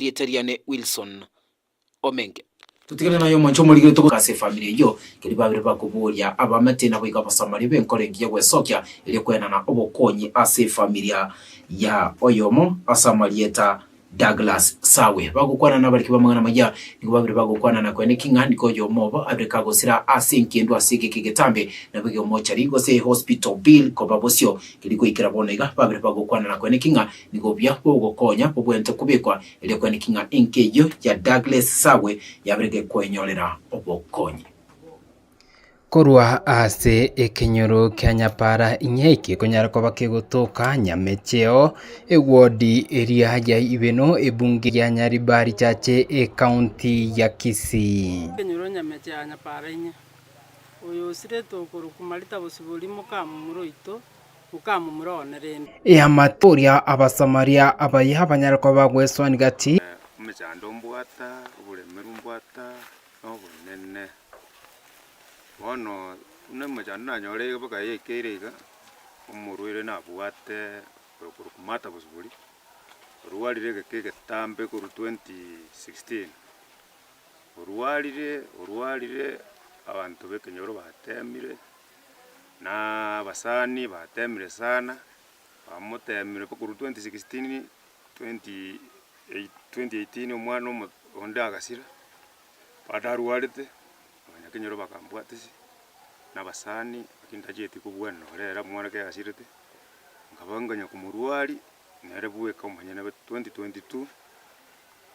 Erieta riane Wilson Omenge. Totigane naye omonche omorigeretie goika ase efamiri eyio, keria babere bakoboria abamate naboigo Abasamaria b'enkoro engiya gwesokia, erio koenana obokonyi ase efamilia ya oyomo ase amarieta Douglas Sawe. Bagokwana nabariki b'amang'ana amaya, nigo babere bagokwana na koeneki ng'a nigo oyomo obo abere kagosira ase engendu ase egeka egetambe, naboigo emochari gose hospital bill koba bosio. Keria goikera bono iga babere bagokwana na koeneki ng'a nigo obuya bw'ogokonya bobwenerete kobekwa Erio kweneki ng'a enka eyio ya Douglas Sawe yabere gekwenyorera obokonyi. Korwa ase ekenyoro kia Nyapara inye konyara koba kegotoka Nyamecheo, ewodi eria ya Ibeno, ebunge ya Nyaribari Chache, ecounty ya Kisii. Ekenyoro Nyamecheo ya Nyapara inye, oyo osirete okorokwa Marita Bosibori mokamomura oito, Mokamomura one rende. Eamate oria Abasamaria abaya banyare koba bagweswania gati. Omechando mbwata, oboremeru mbwata, na obonene. Bono buna emechando nanyore iga mpaka yaikeire iga, omorwaire nabwate oyokorokwa Martha Bosibori, orwarire egeka egetambe korwa 2016. Orwarire orwarire abanto ba ekenyoro batemire, Na abasani batemire sana, bamotemire mpaka korwa 2016, 2018 omwana omo onde agasira, bado arwarete, abanyakenyoro bakambwatisia, na abasani, lakini ntachieti kobua nore ere omwana ekero asirete, nkaba nkonya komorwaria, nere bweka omonyene 2022,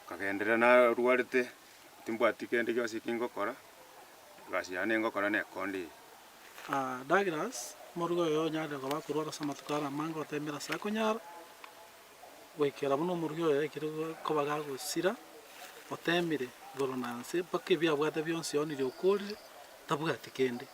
nkagenderera narwarete, timbwati kende gionsi eki ngokora. Egasi yane ngokora nekonde eye. Douglas, omorugi oyo onyarire koba akorwara ase amatuko are amange otemire ase akonyara, goikera buna omorugi oyo aikire koba gagosira, otemire igoro na nse mpaka ebi abwate bionsi onirie okorire, tabwati kende.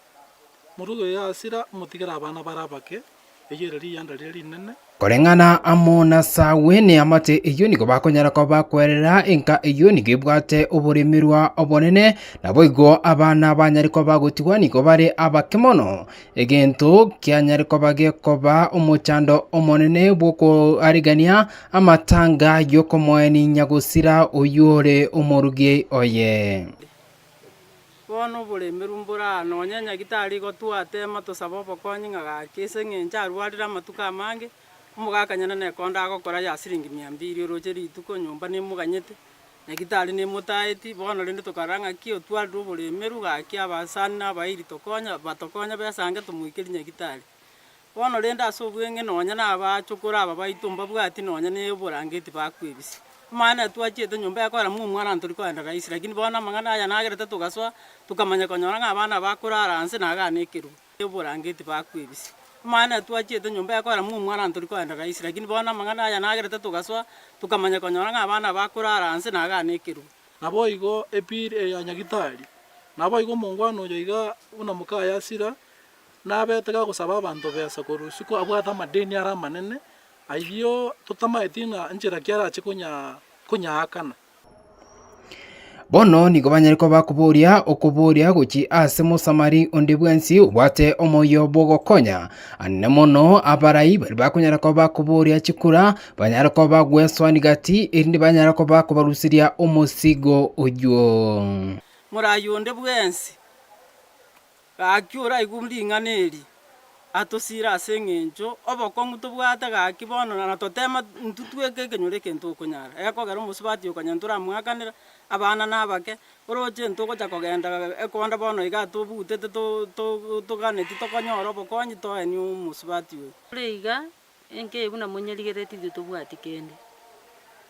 Omorugi oyo asira omotigere abana bare abake. Eyio ere riyanda riria rinene. Koreng'ana amo na Sawe neamate eyio nigo bakonyara koba bakwerera enka eyio nigo ebwate oboremerwa obonene, naboigo abana banyare koba bagotigwa nigo bare abake mono, egento kianyare koba gekoba omochando omonene bw'okoarigania amatanga y'okomoeni nyagosira oyio ore omorugi oye. Bono oboremeru mbore aa, nonya nyagitari igo twatema tosabe obokonyi ng'a gaki ase eng'encho arwarire amatuko amange, omogaka nyene nekonda agokora ya siringi mia mbiri oroche rituko nyomba nemoganyete, nyagitari nemotaeti, bono rende tokarora ng'aki otwarire oboremeru gaki abasani na abairi tokonya batokonye besange tomoikerie nyagitari. Bono rende ase obweng'e nonya nabachokoro aba baito mbabwati nonya ne oborangeti bakwebisia. Omwana twachiete nyomba ekogera mwa omwana ntori kogenda rahisi lakini bono amang'ana aya nagerete togasoa tokamanya konyora ng'a abana aba bakorara nse nagaa na ekerubo oborangeti bakwebisia. Omwana twachiete nyomba ekogera mwa omwana ntori kogenda rahisi lakini bono amang'ana aya nagerete togasoa tokamanya konyora ng'a abana aba bakorara nse nagaa na ekerubo. Naboigo ebill eye ya nyagitari, naboigo omongwana oyo iga buna mokaye asira, Nabete gagosaba abanto besa korwa isiko abwate amadeni are amanene, ayio totamaeti ng'a nchera ki arache konya konyaakana. Bono nigo banyare koba bakoboria okoboria gochia ase Mosamari onde bwensi obwate omoyo bw'ogokonya. Anene mono abarai baria bakonyara koba bakoboria chikura, banyare koba bagwesoani gati, erinde banyare koba bakobaruseria omosigo oyio. Morai onde bwensi Gaki oraigwe ring'ana eri, atosiire ase engencho obokong'u tobwate gaki bono na totema intwe tweka ekenyoro eke ntokonyara. Ekogera omosubati oyo konya ntoramoakanera, abana na abake, oroche ntogocha kogenda ekonda bono iga tobutete to- to toganeti tokonyora obokonyi toenie omosubati oyo. Ore iga, enka eye buna monyerigeretie intwe tobwati kende.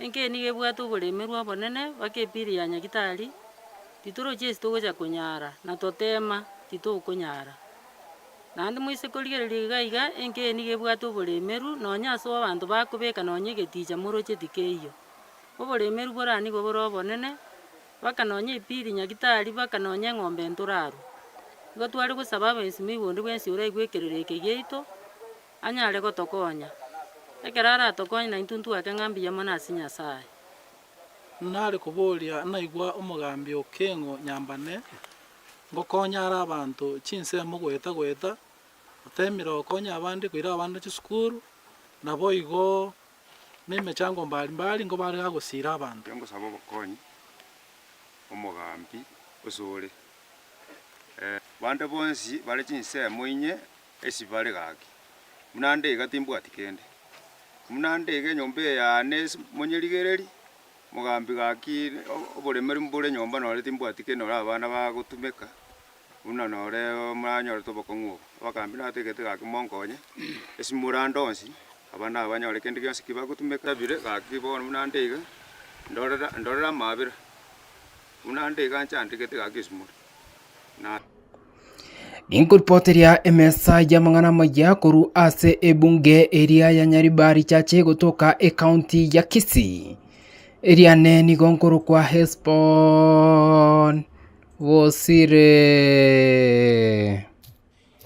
Enka eye nigo ebwate oboremerwa obonene mpaka epiri ya nyagitari, titorochi ase togocha konyara, na totema titokonyara. Naende moise korigereria iga iga, enka eye nigo ebwate oboremeru nonya ase abanto bakobeka nonya egeticha moroche tikeiyo. Oboremeru bore aa nigo bore obonene, mpaka nonya epiri nyagitari mpaka nonya eng'ombe ntorarwe. Igo tware gosaba abaesimigwa onde bwensi oraigwe ekerero eke giaito. Anyare gotokonya. Ekero aratokonye naintwe ntwake ng'a mbuya mono ase Nyasae. Nare koboria naigwa omogambi o Keng'o Nyambane ngokonya are abanto chinsemo goeta goeta, otemire gokonya abande koira abana chisukuru, naboigo. Na emechango mbari mbari nigo bare gagosiira abanto. Ngosaba obokonyi omogambi osore. Bande bonsi bare chinsemo inye esi bare gaki, buna nde iga timbwati kende. Buna nde iga enyomba eye yane ase monyerigereri, mogambi gaki oboremeri mbore nyomba nore timbwati kende nore abana bagotumeka, buna nore moranyorete obokong'u obo. Abagambi nategete gaki monkonye, ase morande onsi, abana aba banyore kende gionsi ki bagotumeka. Bire gaki bono buna nde iga, ndorera ndorera amabera, buna nde iga nchandegete gaki ase more. Na. Ninkoripoteria emesa y'amang'ana amaya korwa ase ebunge eria ya Nyaribari Church gotoka ekaunti ya Kisii. Eriane nigo nkorokwa Hesbon Bosire.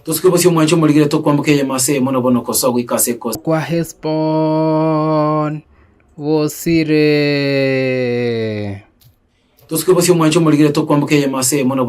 Tosuke bosio omwancho omorigere tokwamboka eyemo ase eyemo na bono kosoa goika ase ekosi. Kwa Hesbon Bosire. Tosuke bosio omwancho omorigere tokwamboka eyemo ase eyemo na bono.